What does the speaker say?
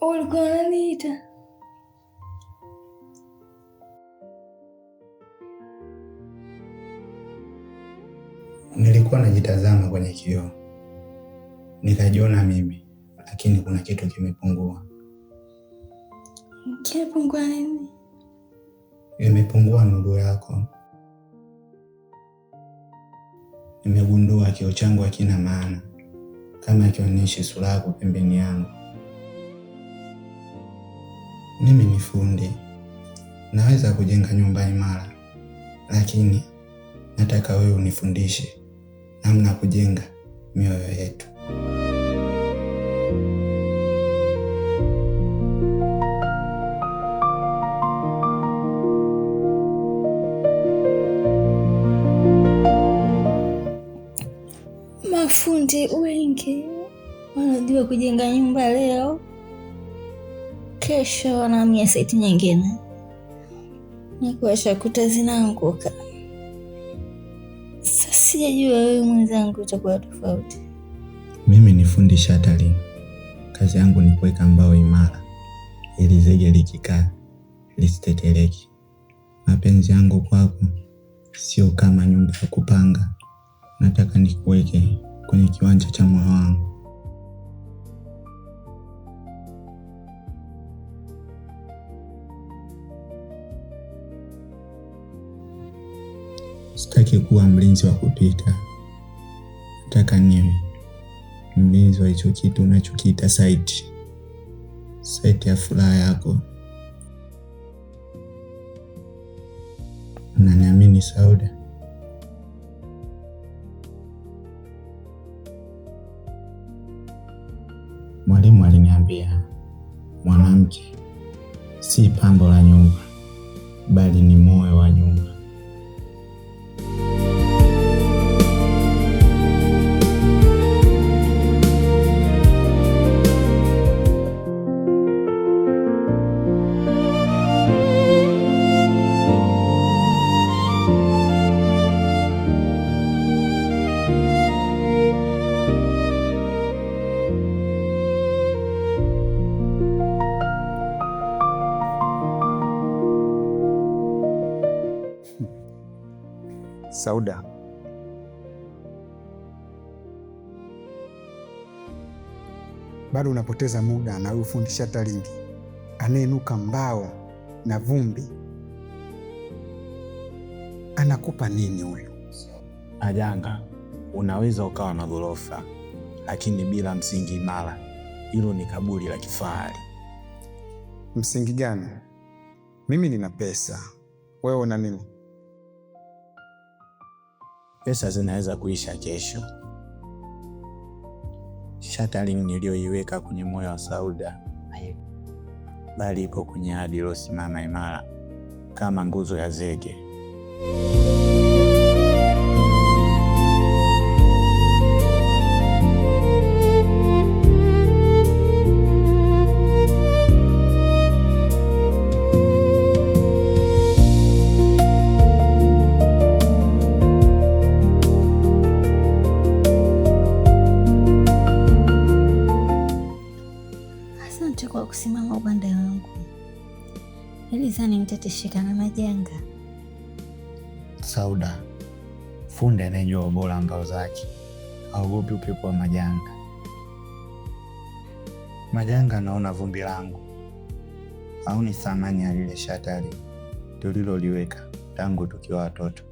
Ulikuwa unaniita? Nilikuwa najitazama kwenye kioo, nikajiona mimi, lakini kuna kitu kimepungua. Kimepungua nini? Imepungua nuru yako. Nimegundua kioo changu hakina maana kama hakionyeshi sura yako pembeni yangu. Mimi ni fundi, naweza kujenga nyumba imara, lakini nataka wewe unifundishe namna kujenga mioyo yetu. Mafundi wengi wanajua kujenga nyumba leo, kesho wanahamia saiti nyingine na kuacha kuta zinaanguka. Sasa sijajua wewe mwenzangu utakuwa tofauti. Mimi ni fundi shuttering. Kazi yangu ni kuweka mbao imara ili zege likikaa lisitetereke. Mapenzi yangu kwako sio kama nyumba ya kupanga. Nataka nikuweke kwenye kiwanja cha moyo wangu. Sitaki kuwa mlinzi wa kupita. Nataka niwe mlinzi wa hicho kitu unachokiita site. Site ya furaha yako. Unaniamini Sauda? Mwalimu aliniambia mwanamke si pambo la nyumba, bali ni moyo wa nyumba. Sauda, bado unapoteza muda na huyu fundi shuttering anayenuka mbao na vumbi. Anakupa nini huyu? Ajanga, unaweza ukawa na ghorofa lakini bila msingi imara, hilo ni kaburi la kifahari. Msingi gani? Mimi nina pesa, wewe una nini? Pesa zinaweza kuisha kesho. Shuttering niliyoiweka kwenye moyo wa Sauda bali ipo kwenye ahadi iliyosimama imara kama nguzo ya zege. Asante kwa kusimama upande wangu. Nilidhani mtatishika na majanga. Sauda, fundi anayejua ubora wa mbao zake haogopi upepo wa majanga. Majanga anaona vumbi langu, au ni thamani ya lile shatari tuliloliweka tangu tukiwa watoto.